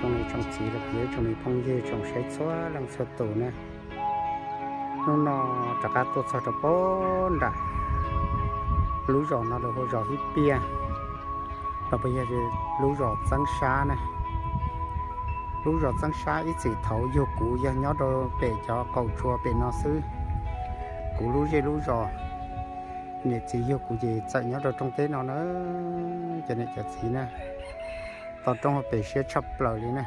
Tsoom niam tsoom txiv los yog tsoom phooj ywg tsoom saib txhua leej txhua tus na, hnub no rov qab tuaj txog rau pem nram lub zos no lawv hu zos Hib Piaj, los puas yog lub zos Txeeb Sab na. Lub zos Txeeb Sab ib txwm thaum yug kuv yog nyob rau pem cov qaum tsuas pem no xwb. Kuv lub zej lub zos, niam txiv yug kuv ces txawm nyob rau rooj teb no na, cov niam cov txiv na. Tau roob hauv pes siab tshaj plaws li na.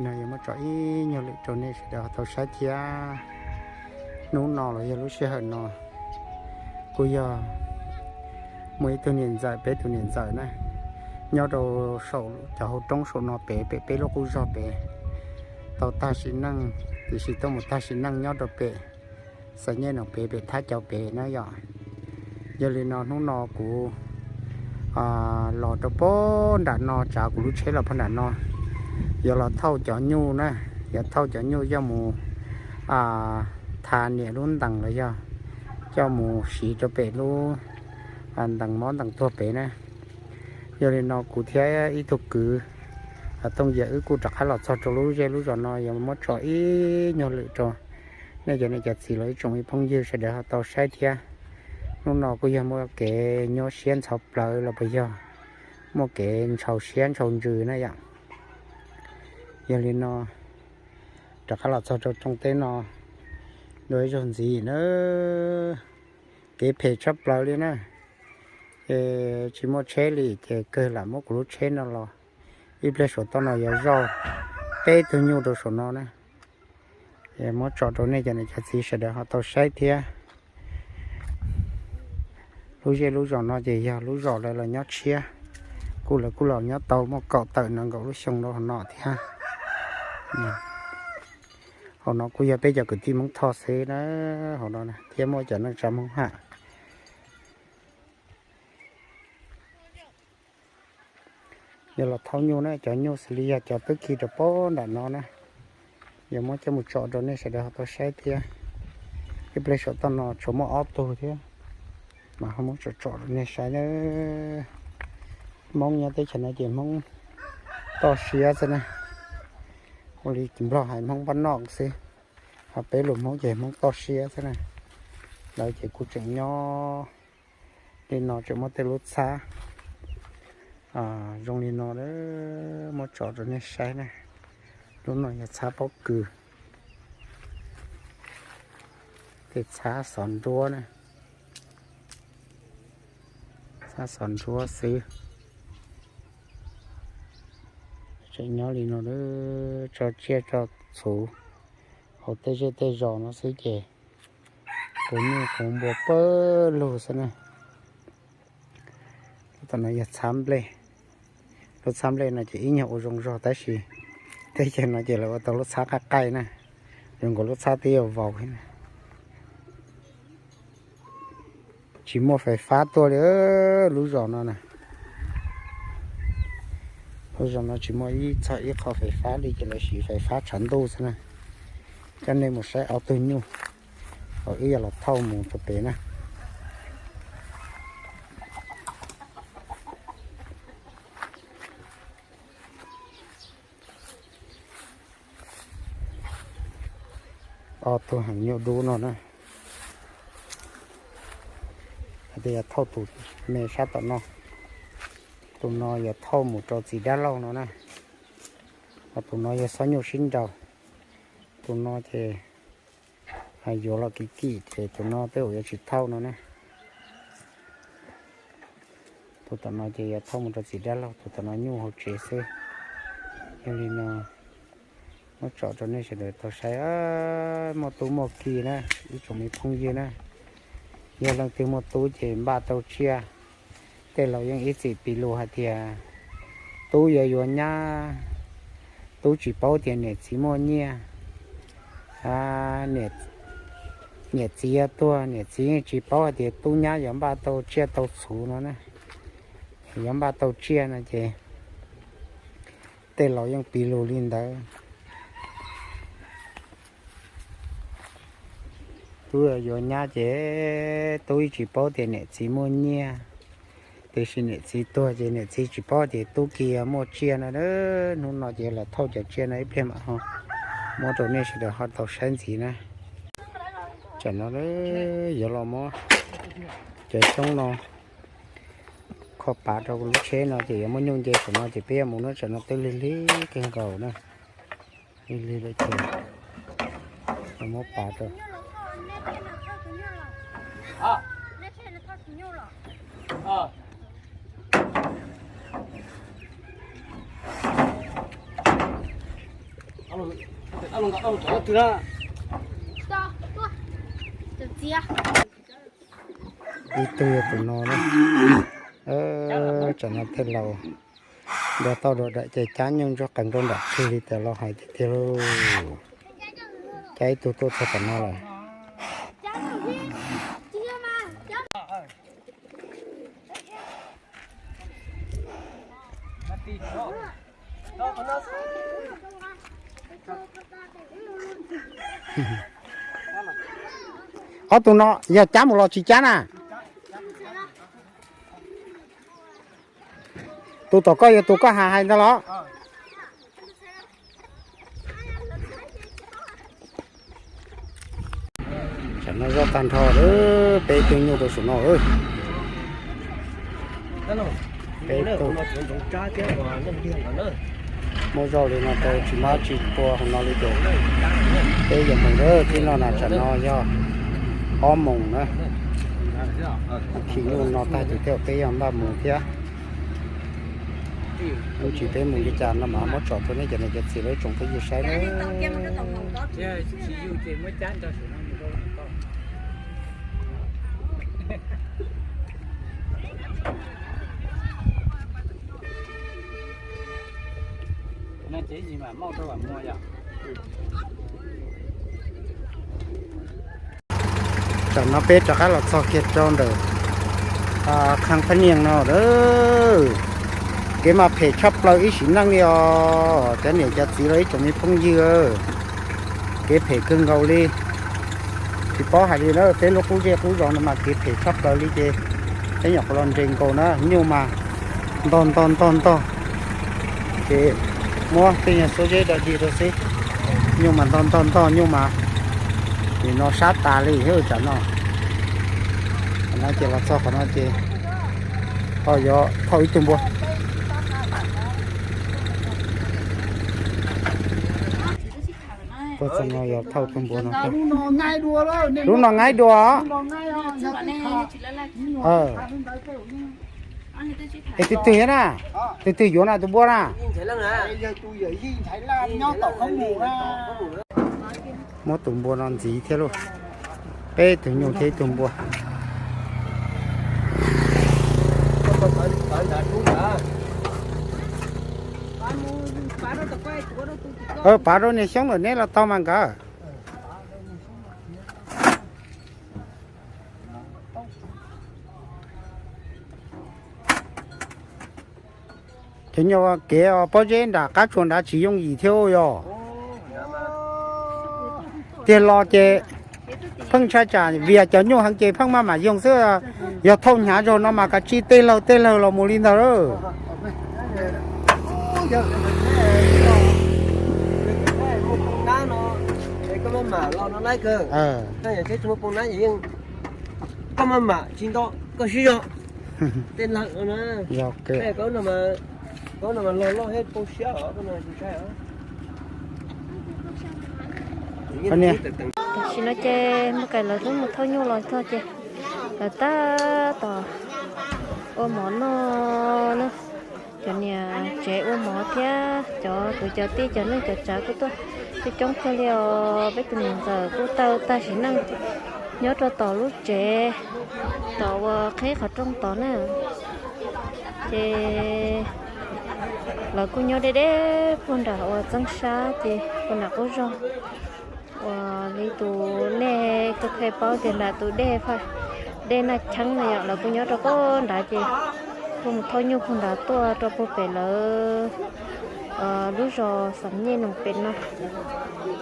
No yog muab tso ib nyuag lwm rau nej sawv daws tau saib thiab. Hnub no los yog lub sij hawm no kuj yog muaj ib tug niam ntxawm, peb tus niam ntxawm na, nyob rau saum cov hauv roob saum no pem, pem peb lub qub zog pem, tau tag sim neej, tiam sis tuaj mus tag sim neej nyob rau pem Xais Nyej no pem, pem Thab Cau pem na yom. Yog li no hnub no kuv los rau pem nram no, tsav kuv lub tsheb los pem nram no, yuav los thauj cov nyuj na, yuav thauj cov nyuj coj mus tha niam lub ntees los yog coj mus siv rau pem lub ntees mob ntees tuag pem na. Yog li no kuv thiab ib tug kwv Tooj Yias wb kuj rov qab los txog rau lub zej lub zos no, yuav muab tso ib nyuag lwm rau nej cov niam cov txiv los ib tsoom phooj ywg sawv daws ho tau saib thiab. Hnub no kuj yog muaj kev nyuaj siab ntxhov plawv los puas yog muaj kev ntshaus siab ntshaus ntsws na yom. Yog li no rov qab los txog rau rooj teb no dua ib zaug ntxiv na, kev phem tshaj plaws li na. Ces tsis muaj tsheb li ces kawg lam muab kuv lub tsheb no los. Ib pliag saum toj no yuav zoj peb tug nyuj rau saum no na. Muab tso rau nej cov niam cov txiv sawv daws ho tau saib thiab. Lub zej lub zos no ces yog lub zos lawv los nyob tshiab, kuj lawv kuj los nyob tau muaj kaum tawm nees nkaum lub xyoo rau hauv no thiab. Hauv no kuj yog peb cov kwv tij Hmoob Thoj xwb na, hauv no thiab muaj cov neej tsa Hmoob Ham. Yog los thauj nyuj na, cov nyuj xws li yog cov twb khi rau pem nram no na. Yuav muab coj mus tso rau nej sawv daws ho tau saib thiab. Ib pliag saum toj no tshuav muaj ob tug thiab, mas ho muab tso tso rau nej saib na. Hmoob nyob teb chaws no ces Hmoob toj siab xwb na. Ua li Nplog hais Hmoob npab noj xwb, ho peb lus Hmoob ces Hmoob toj siab xwb na. Lawv ces kuj tseem nyob li no, tseem muaj tej lub txhab zoo li no, muab tso rau nej saib na. Lub no yog txhab pob kws, tej txhab xov nruab na, txhab xov nruab xwb. Tseem nyob li no, tso tsiaj tso txhu hauv tej zej tej zos no xwb ces kuv nyuj kuv npua pawg lug xwb na. Lub tom no yog txhab nplej. Lub txhab nplej no ces ib nyuag ua zoo zog tab sis teb chaws no ces lawv ua tau lub txhab qaij qaij na, zoo nkaus lub txhab twb yuav vau. Tsis muaj fais fab tuaj li lub zos no na. Lub zos no tsis muaj ib txog ib qho fais fab li ces lawv siv fais fab tshav ntuj xwb na. Coj nej mus saib ob tug nyuj, wb yuav los thauj mus rau pem na. Ob tug heev nyuj dub no na. Hais tias yog thauj tus me sab tom no, tus no yog thauj mus rau txiv dab laug no na. Ho tus no yog xob nyuj sib nraus. Tus no ces yuav los kim kim ces tus no tej zaum yuav tsis thauj no na. Tus tom no ces yuav thauj mus rau txiv dab laug, tus tom no nyuj hauv tsev xwb. Yog li no muab tso rau nej sawv daws tau saib, muaj tub muaj ki na, ib tsoom me phooj ywg na. Yog leej twg muaj tub ces npaj tau tsiaj. Tej laus yeej ib txwm piv lus hais tias tub yuav yuav nyab, tub tsis paub tias niam txiv muaj nyiaj. Niam txiv yuav tuag, niam txiv yeej tsis paub hais tias tub nyab yuav npaj tau tsiaj tau txhuv no na, yuav npaj tau tsiaj no ces tej laus yeej piv lus li ntawd. Tub yuav nyab ces tub yeej tsis paub tias niam txiv muaj nyiaj, Tiam sis niam txiv tuag ces niam txiv tsis paub tias tub ki muaj tsiaj no. Hnub no ces los thauj cov tsiaj no ib pliag mam ho muab rau nej sawv daws ho tau saib ntxiv na. Tsam no yuav los muab cov xyoob no kho pav rau lub tsheb no ces yuav muab nyuj nce saum no ces peb yuav mus na. Tsam no twb lig lig kawg nkaus na, lig lig lawm ces muab pav rau. Ib tug yog tus no na. Tsam no tej laus nrog tau dua dawm ces cab nyuj ntsuag qees rau nram qig li tias los hais tiag tiag lauj. Cab ib tug tuaj txog tom no lawm. Ob tug no yog cab mus los tsis cab na? Tus tom koj yog tus koj hais hais ntag los? Tam no zoj tag nrho, peb tug nyuj rau saum no. Peb tug. Muab zoj li no rau tsis mab tsis tua hauv no li ces peb yuav mus lawm. Tib no na tam no yog ob moos na. Khi nyuj no tag ces thiaj peb yuav npaj mus thiab. Ib tsam peb mus li cas no mas muab tsom rau nej cov niam cov txiv lawv tsoom phooj ywg saib na. Tam no peb rov qab los txog kiag rau ntawm Khang Phab Nias no lawm. Kev mas phem tshaj plaws ib sim neej li os cov niam cov txiv los ib tsoom me phooj ywg. Kev phem kawg nkaus li. Tsis paub hais li na, peb lub qub zej qub zos no mas kev phem tshaj plaws li ces peb nyuam qhuav los nres nkaus na, nyuj mas ntog ntog ntog ntog. Ces muab tej nyuag xuab zeb da dig rau xwb. Nyuj mas ntog ntog ntog, nyuj mas nim no sab tas li thiab tsam no. Qhov no ces los txog qhov no ces ho yuav thauj ib tug npua. Tuaj txog no yog thauj tug npua no. Lub no ngaib dua. Es twg twg na, twg twg yuav na tus npua na. Muab tus npua no ntxiv thiab lauj. Peb tug nyuj thiab ib tug npua. Pav rau niag xyoob lawm neb los tau mas nkawd. Cov nyuag kev pob zeb nram qab tsuas nrad tsis yooj yim thiab yog. Tiag los ces pheej ntshai tsam vim cov nyuj heev ces pheej maj mam yoog xwb. Yog thauj hnyav zog no mas kav tsij tej laug tej laug los mus li ntawd. Koj maj mam tsis nto koj sib zog. Tej laug no mas loj loj thiab poob siab os. Tam sim no ces Muaj Kais lawv twb mus thauj nyuj los txog ces lawv tab tom ua mov noj na. Cov niam tsev ua mov thiab cov kwv cov tij cov neej cov tsav kuj tuaj coob coob kawg li os. Peb tus niam ntxawm kuj tau tag sim neej nyob rau tom lub tsev, tom uas qhib qhov rooj tod na. Ces lawv kuj nyob deb deb puag nram uas txeeb sab ces puag nram qub zog uas li tus nej kuj kheev paub tias nram tus dej, dej Naj Cheeb na yom, lawv kuj nyob rau puag nrad ces kuj mus thauj nyuj puag nrad tuaj rau puag pem lawv lub zos Xam Nyej Noom pem no.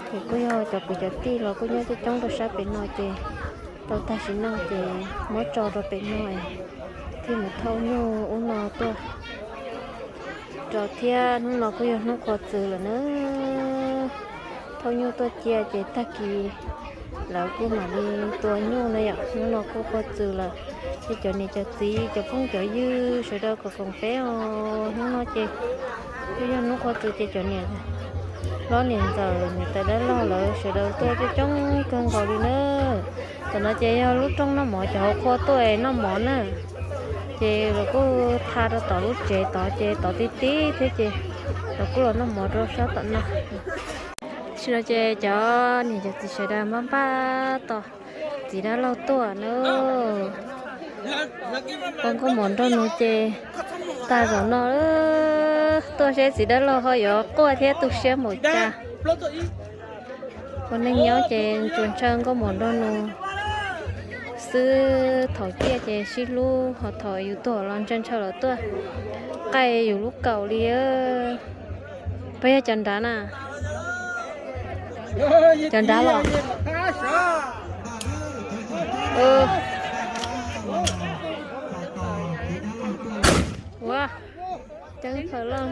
Ces kuj yog cov kwv cov tij los kuj nyob coob coob rau sab pem no ces tau tag sim neej ces muab tso rau pem no es Thiaj mus thauj nyuj ub no tuaj rau thiab. Hnub no kuj yog hnub qhua txws lawm na. Thauj nyuj tuaj cia ces tag kis lawv kuj mam li tua nyuj na yom. Hnub no kuj qhua txws lawm, ces cov niam cov txiv cov phooj cov ywg sawv daws kom koom peb os. Hnub no ces kuj yog hnub qhua txws ces cov niam hlob niam ntxawm niam tais dab laug lawv sawv daws tuaj coob coob kawg nkaus li na. Tam no ces yog lub rooj noj mov, cov hauv qhua tuaj noj mov na, ces lawv kuj tha rau tom lub tsev tod ces tod ti ti thiab ces lawv kuj los noj mov rau sab tom no. Tam sim no ces cov niam cov txiv sawv daws npaj npaj tos txiv dab laug tuaj na. Ua nkauj mov nraug nus ces tag zaum no tuaj seb txiv dab laug ho yuav quaj thiab tu siab npaum cas. Ua neej nyob ces tsuas ntshaw nkauj mov nraug nus xwb, thaum ciaj ces sib hlub, ho thaum yus tuag los ntshaw ntshaw lawv tuaj qaij yus lub kaus li. Puas yog cov nrad na? Cov nrad los? Ua, ceeb kawg loj.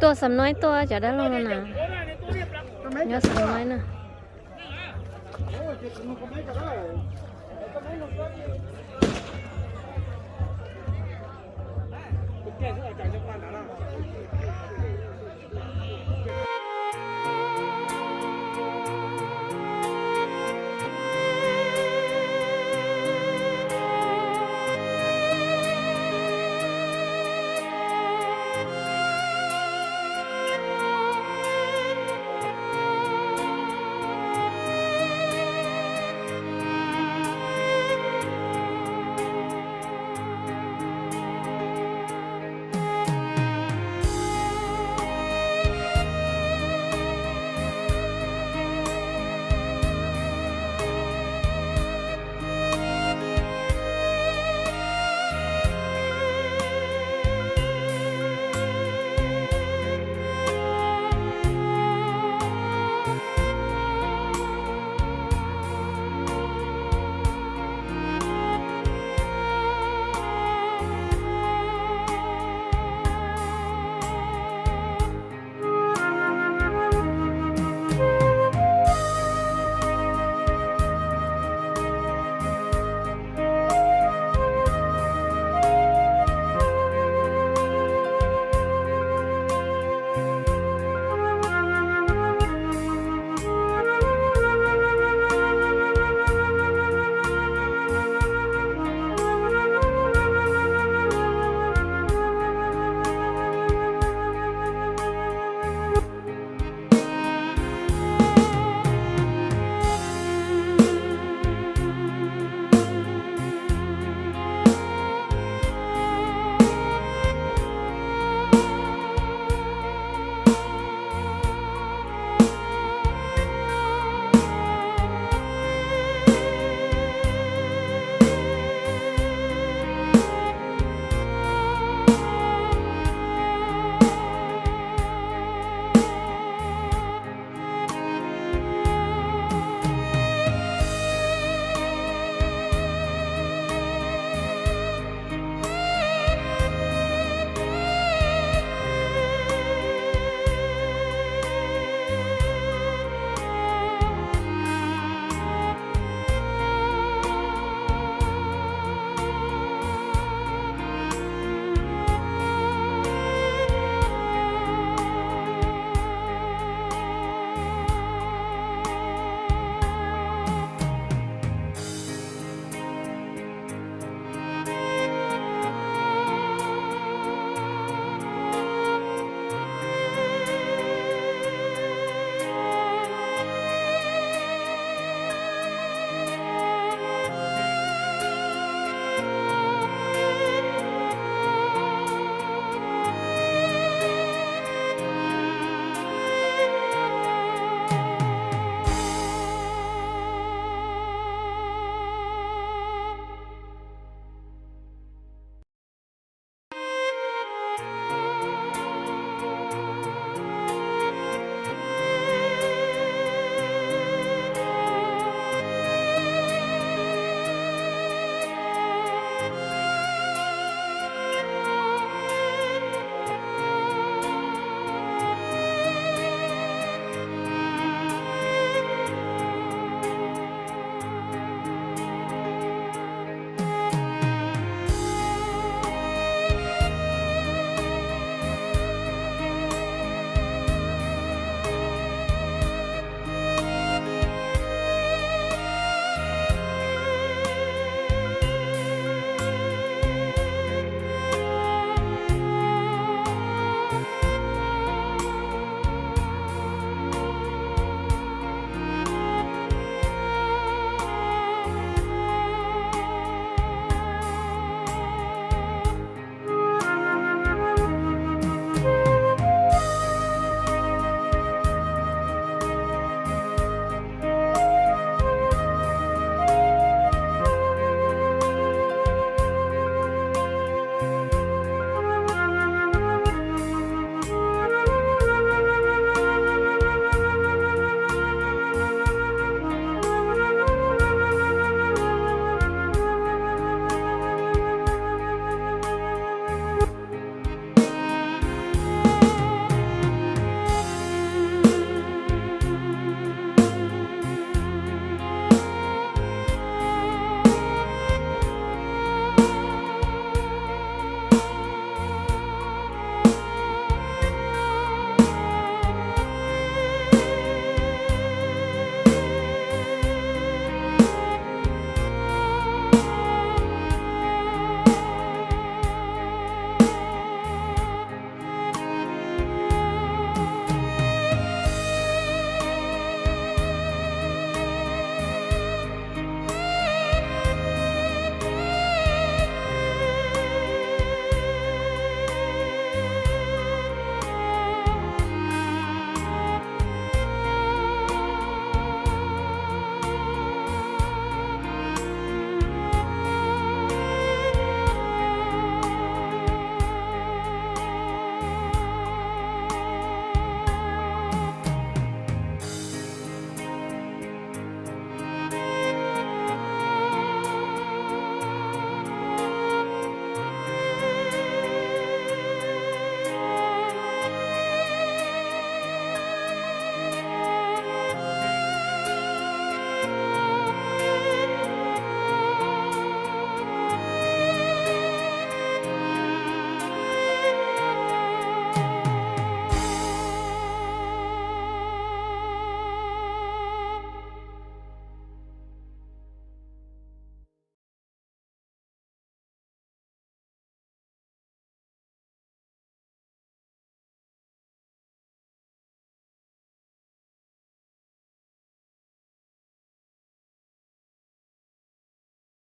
Tuaj Xam Nuaj tuaj cov dab laug no na. Nyob Xam Nuaj na.